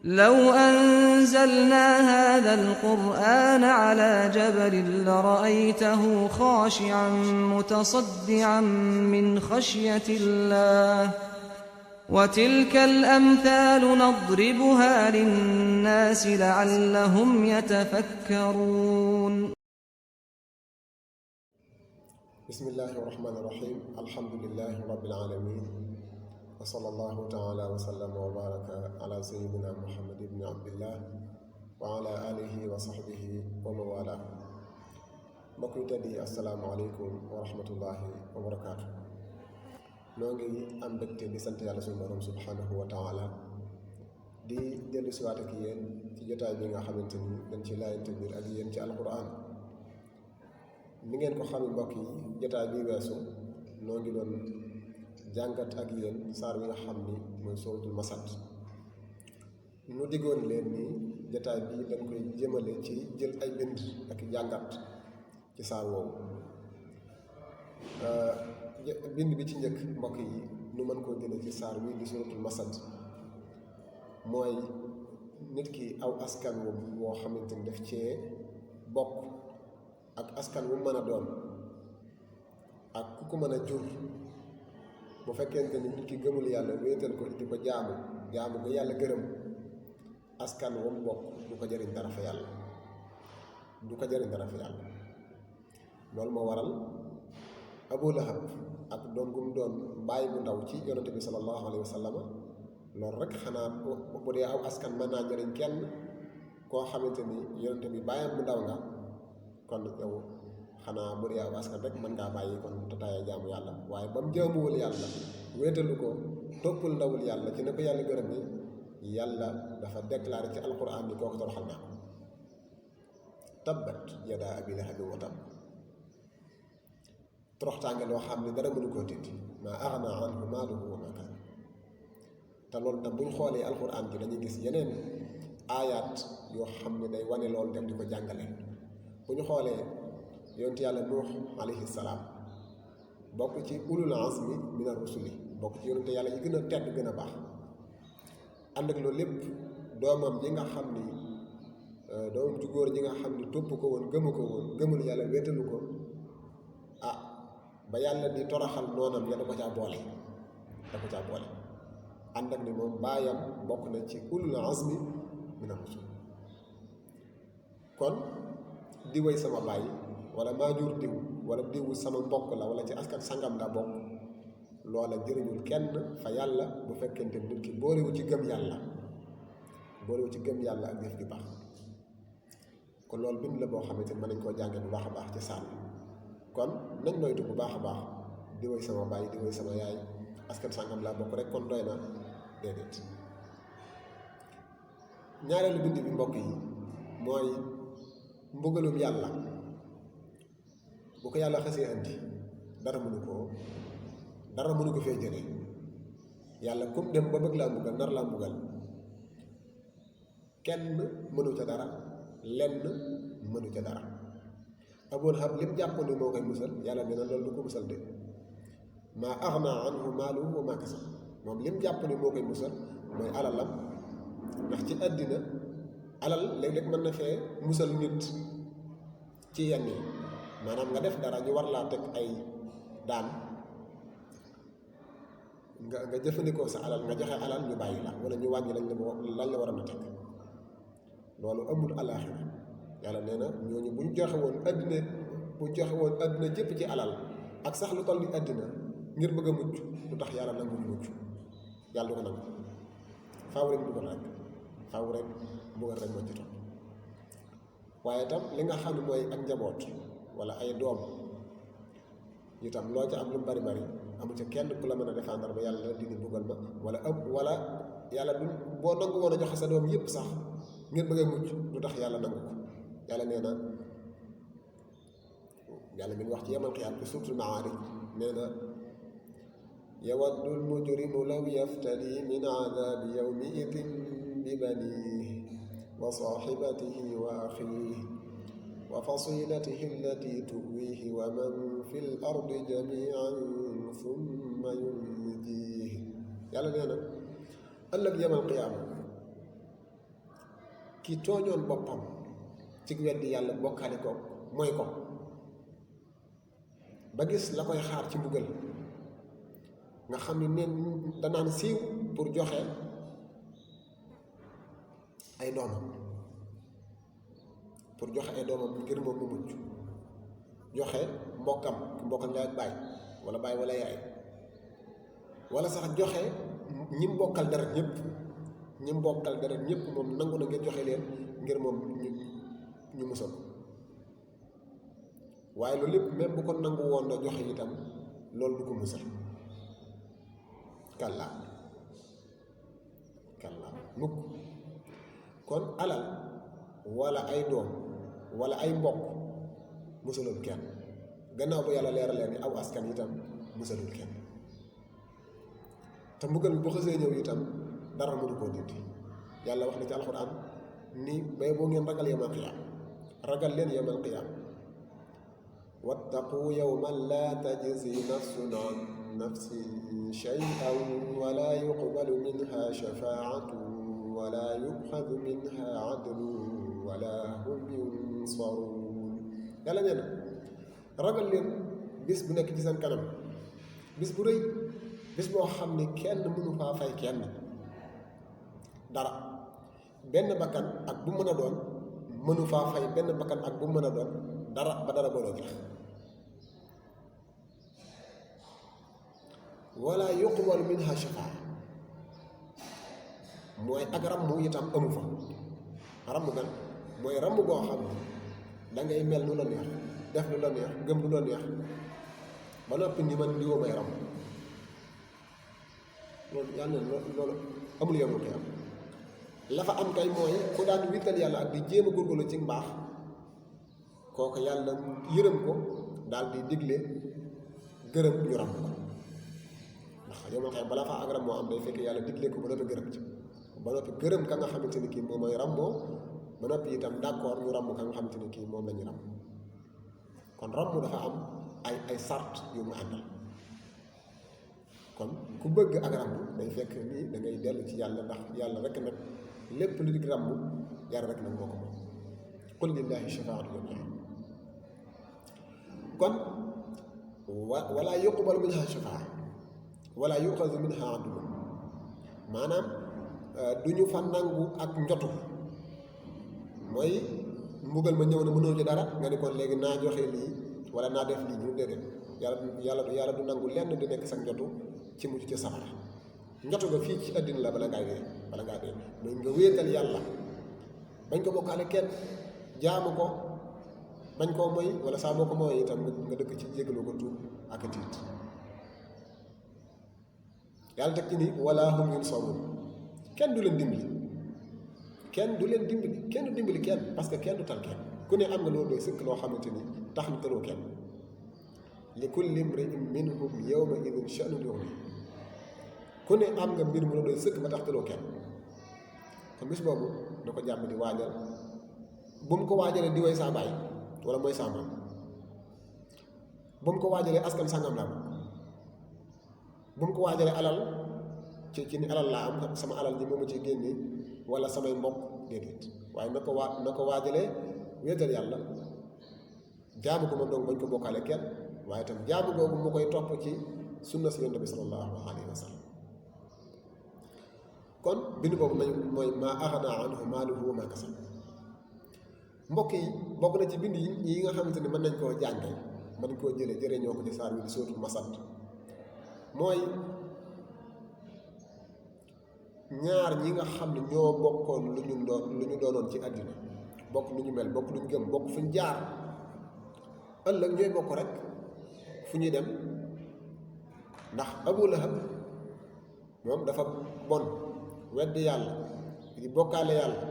لو أنزلنا هذا القرآن على جبل لرأيته خاشعا متصدعا من خشية الله وتلك الأمثال نضربها للناس لعلهم يتفكرون. بسم الله الرحمن الرحيم. الحمد لله رب العالمين، وصلى الله تعالى وسلم وبارك على سيدنا محمد بن عبد الله وعلى آله وصحبه ومن والاه. mbokk yi tedd yi, asalaamaaleykum wa rahmatullahi wa barakaatu. noo ngi am mbégte di sant yàlla suñu borom subhanahu wa taala di dellu siwaat ak yéen ci jotaay bi nga xamante ni dañ ci laayante biir ak yéen ci alquran. ni ngeen ko xam mbokk yi, jotaay bi weesu noo ngi doon jàngat ak yéen saar wi nga xam ni mooy suratul masad. nu diggoon leen ni jotaay bi dañ koy jëmale ci jël ay bind ak jàngat ci saar woowu. bind bi ci njëkk mbokk yi nu mën koo jële ci saar wi di suratul masad mooy nit ki aw askan woo xamante ni daf cee bokk ak askan wu mën a doon ak ku ko mën a jur, bu fekkente ni nit ki gëmul yàlla wéetal ko di ko jaamu ko yàlla gërëm, askan wu mu bokk du ko jëriñ dara fa yàlla, loolu moo waral Abu Lahab ak doom gu mu doon bàyyi bu ndaw ci yonente bi sallallahu alayhi wa sallam, loolu rek xanaa bu dee aw askan mën naa jëriñ kenn koo xamante ni yonente bi bàyyam bu ndaw nga, kon yow xanaa bu dee aw askan rek mën ngaa bàyyi kon te taaya jaamu yàlla. waaye ba mu jaamuwul yàlla, wéetalu ko, toppul ndawul yàlla ci ne ko yàlla gërëm ni, yàlla dafa déclaré ci alquran ni kooku toroxal naa ko. tabbat yadaa abi lahabin wa tabb, toroxtaange loo xam ne dara mënu koo dindi. maa aghnaa anhu maaluhu wa maa kasaab. te loolu tam bu ñu xoolee alquran bi dañuy gis yeneen aayaat yoo xam ne day wane loolu dem di ko jàngale. bu ñu xoolee yonent yàlla nuux alayhi salaam bokk ci ulul azmi mina rusuli, bokk ci yonente yàlla yi gën a tedd gën a baax. ànd ak loolu lépp doomam ji nga xam ni doomam ju góor ji nga xam ni topp ko woon, gëmul yàlla, wéetalu ko, ba yàlla di toroxal noonam ya da ko caa boole. ànd ak ni moom baayam bokk na ci ulul azmi mina rusul. kon di way sama baay wala maa jur diw wala diw sama mbokk la wala ci askan sangam la bokk, loola jëriñul kenn fa yàlla bu fekkente nit ki boolewu ci gëm yàlla ak jëf ju baax. kon loolu bind la boo xamante ni mën nañ koo jànge bu baax a baax ci sànn. kon nañ moytu bu baax a baax di way sama baay, di way sama yaay, askan sangam laa bokk rek kon doy na, déedéet. ñaareelu bind bi mbokk yi mooy mbugalum yàlla. bu ko yàlla xasee andi dara mënu ko fee jëlee. yàlla kum dem ba bëgg laa mbugal, nar laa mbugal, kenn mënu ca dara, lenn mënu ca dara. Abu Lahab lim jàpp ne moo koy musal, yàlla nee na loolu du ko musal de. maa aghnaa anhu maaluhu wa maa kasab, moom lim jàpp ne moo koy musal mooy alalam, ndax ci àddina alal léeg-léeg mën na fee musal nit ci yenn yi. maanaam nga def dara ñu war laa teg ay daan, nga jëfandikoo sa alal, nga joxe alal ñu bàyyi la, wala ñu wàññi lañ la war a na teg. loolu amul alaaxira. yàlla nee na ñooñu bu ñu joxe woon àddina jëpp ci alal ak sax lu toll ni àddina ngir bëgg a mucc, lu tax yàlla nangu mucc, yàlla du ko nangu. faaw rek mbugal rek moo ci topp. waaye tam li nga xam ne mooy ak njaboot wala ay doom itam loo ca am lu mu bari amu ca kenn ku la mën a défendre ba yàlla dindi mbugal ma, wala yàlla du boo nangu woon a joxe sa doom yépp sax ngir bëgg a mucc, lu tax yàlla nangu ko. yàlla nee na, yàlla mi ngi wax ci yamal qiyaam ci suuratul Maarij, nee na yawaddul mujrimu law yaftadi min aadaabi yawmi idin bi baniihi wa saahibatihi wa axiihi wa fasilatihi allati tuwiihi wa man fi l ardi jamii'an summa yunjiihi. yàlla nee na ëllëg yamal qiyaama ki tooñoon boppam ci weddi yàlla bokkaale ko mooy ko ba gis la koy xaar ci mbugal nga xam ni neen danaan siiw pour joxe ay doomam ngir moom mu mucc joxe mbokkam ndey ak baay wala baay wala yaay wala sax joxe ñi mbokkal deret ñëpp moom nangu na ngeen joxe leen ngir moom ñu musal waaye loolu lépp même bu ko nangu woon na joxe itam loolu du ko musal kàllaa mukk kon alal wala ay doom wala ay mbokk musalul kenn gannaaw ba yàlla leeralee ni aw askan itam musalul kenn te mbugal bi bu xësee ñëw itam dara mënu koo dindi yàlla wax na ci alxuraan ni bay boo ngeen ragal yawmal qiyaam ragal leen yawmal qiyaam wattaqu yawman laa tajzi nafsun an nafsin shay'an wala yuqbalu minha shafaa'atun wala yu'xadu minha 'adlun wala hum yunsaruun yàlla nee na ragal leen bis bu nekk ci seen kanam bis bu rëy bis boo xam ne kenn mënu faa fay kenn dara benn bakkan ak bu mën a doon mënu faa fay benn bakkan ak bu mën a doon dara ba dara booloo jeex wala yuqbalu minha shafaa mooy ak rammu itam amu fa rammu gan mooy rammu goo xam ne da ngay mel lu la neex def lu la neex gëm lu la neex ba noppi ni man diwoo may ramm loolu yàlla loolu amul yomul koy am la fa am kay mooy ku daan wittal yàlla ak di jéem a góorgóorlu ci mbaax kooku yàlla yërëm ko daal di digle gërëm ñu ramm ko ndax yomul koy bala fa ak ram moo am day fekk yàlla digle ko ba noppi gërëm ci ba noppi gërëm ka nga xamante ni kii moom mooy rammoo ba noppi itam d'accord ñu ramm ka nga xamante ni kii moom la ñu ramm kon ramm dafa am ay sart yu mu àndal kon ku bëgg ak ramm day fekk nii da ngay dellu ci yàlla ndax yàlla rek nag lépp lu di ramm yàlla rek nag moo ko moom qul lillahi shafaatu jamiian kon wala yuqbalu minha shafaa wala yuxazu minha adlun maanaam du ñu fa nangu ak njotu mooy mbugal ma ñëw na mënoo ci dara nga ni kon léegi naa joxe lii wala naa def lii ñu déedéet yàlla du nangu lenn di nekk sa njotu ci mujj ci safara njotu nga fii ci àddina la bala ngaa dee mooy nga wéetal yàlla bañ ko bokkaale kenn jaamu ko bañ koo moy wala saa boo ko mooy itam nga dëkk ci jégalu ko tuub ak tiit yàlla teg ci ni wala hum yunsaruun kenn du leen dimbali kenn du dimbali kenn parce que kenn du tal kenn ku ne am nga loolu doy sëkk loo xamante ni tax na taloo kenn li kulli imri'in minhum yawma idin sha'nun yughni ku ne am nga mbir mu la doy sëkk ba tax taloo kenn kon bis boobu na ko jàmm di waajal bu mu ko waajalee di way saa baay wala mooy saa maam bu mu ko waajalee askan sangam la bu mu ko waajalee alal ci ni alal laa am sama alal ji moom ma ci génne wala samay mbokk déedéet waaye na ko waajalee wéetal yàlla jaamu ko moom donc bañ ko bokkaale kenn waaye itam jaamu googu mu koy topp ci sunna si yonent bi sallallahu alayhi wa sallam kon bind boobu nañu mooy maa aghnaa anhu maaluhu wa maa kasab mbokk yi bokk na ci bind yi nga xamante ni mën nañ koo jànge mën nañ koo jëlee ñoo ko ci saar wi di sóotul masad mooy ñaar ñi nga xam ne ñoo bokkoon lu ñu doonoon ci àddina bokk lu ñu mel bokk lu ñu gëm bokk fu ñu jaar ëllëg ñooy bokk rek fu ñuy dem ndax Abu Lahab moom dafa bon weddi yàlla di bokkaale yàlla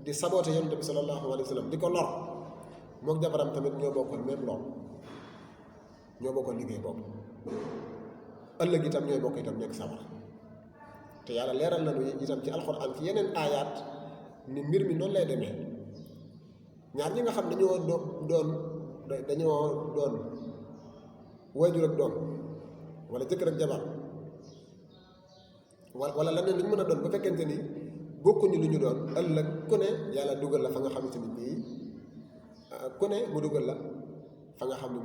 di saboote yonent bi sallallahu alayhi wa sallam di ko lor mook jabaram tamit ñoo bokkoon même lor ñoo bokkoon liggéey boobu ëllëg itam ñooy bokk itam nekk sawar te yàlla leeral nañu itam ci alxuraan ci yeneen aayaat ni mbir mi noonu lay demee ñaar ñi nga xam dañoo doon waajur ak doom wala jëkkër ak jabar wala leneen lu ñu mën a doon ba fekkente ni bokkuñu lu ñu doon ëllëg ku ne yàlla dugal la fa nga xamante ni bii ku ne mu dugal la fa nga xam ne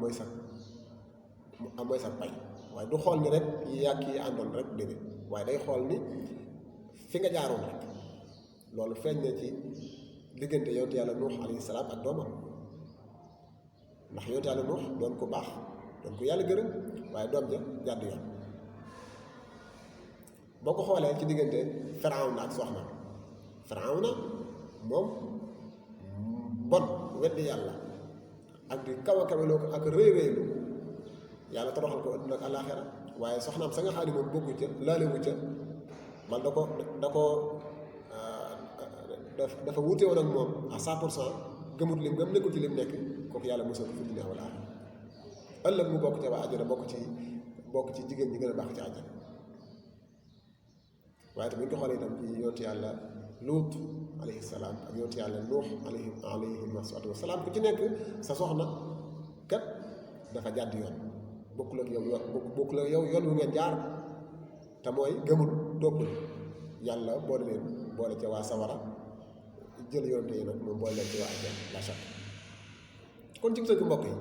mooy sa pay waaye du xool ni rek yàgg yi àndoon rek déedéet waaye day xool ni fi nga jaaroon rek loolu feeñ na ci diggante yonent yàlla Nuux alayhi salaam ak doomam ndax yonent yàlla Nuux doon ko baax doon ko yàlla gërëm waaye doom ja jàdd yoon boo ko xoolee ci diggante Firawna ak soxna Firawna moom bon weddi yàlla ak di kaw a kaweloo ko ak rëy rëylu yàlla toroxal ko àddina ak àllaaxira waaye soxnaam sa nga xam ne moom bokku ca laalewu ca man dafa wuute woon ak moom à 100% gëmut lim gëm nekkul ci lim nekk kooku yàlla mosal ko fi dunya wal aaxira ëllëg mu bokk ca waa àjjana bokk ci jigéen ñi gën a baax ci àjjana waaye tamit ñu ko xoolee itam ci yonent yàlla Luut alayhi salaam ak yonent yàlla Nuux alayhi salaatu wa salaam ku ci nekk sa soxna kat dafa jàdd yoon bokkul ak yow yoon wu ngeen jaar te mooy gëmul toppul yàlla boole ca waa sawara jël yonent yi nag moom boole leen ci waa àjjana la chaque kon ci tëgg mbokk yi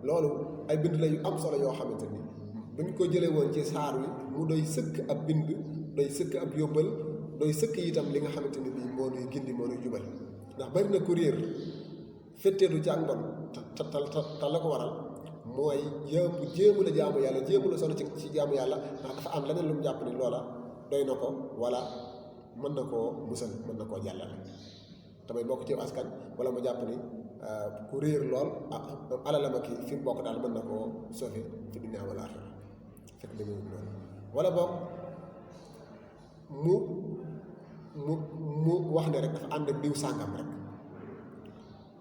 loolu ay bind la yu am solo yoo xamante ni bu ñu ko jëlee woon ci saar wi mu doy sëkk ab bind doy sëkk ab yóbbal doy sëkk itam li nga xamante ni bii moo nuy gindi moo nuy jubal ndax bari na ku réer fetteedu ci ak mbon te la ko waral mooy jéemu la jaamu yàlla jéemu la sonn ci jaamu yàlla ndax dafa am leneen lu mu jàpp ni loola doy na ko wala mën na koo musal mën na koo jàllale tamit bokk ci askan wala mu jàpp ni ku réer lool alalama ki fi mu bokk daal mën na koo sauver fi dunya wal aaxira fekk demee noonu wala boog mu wax ne rek dafa ànd ak diw sàngam rek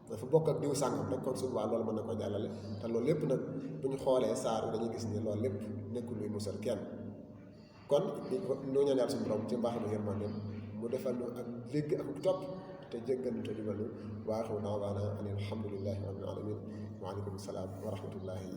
dafa bokk ak diw sàngam rek kon suba loolu mën na ko jàllale te loolu lépp nag bu ñu xoolee saar bi dañuy gis ni loolu lépp nekkul luy musal kenn kon noo ñaan yàlla suñu borom ci mbaax na yërmandeem mu defal nu ak dégg ak topp te jéggal nu te jubal nu wa aaxiru da'waana ani alhamdulillahi rabbil aalamiin wa aleykum salaam wa rahmatullahi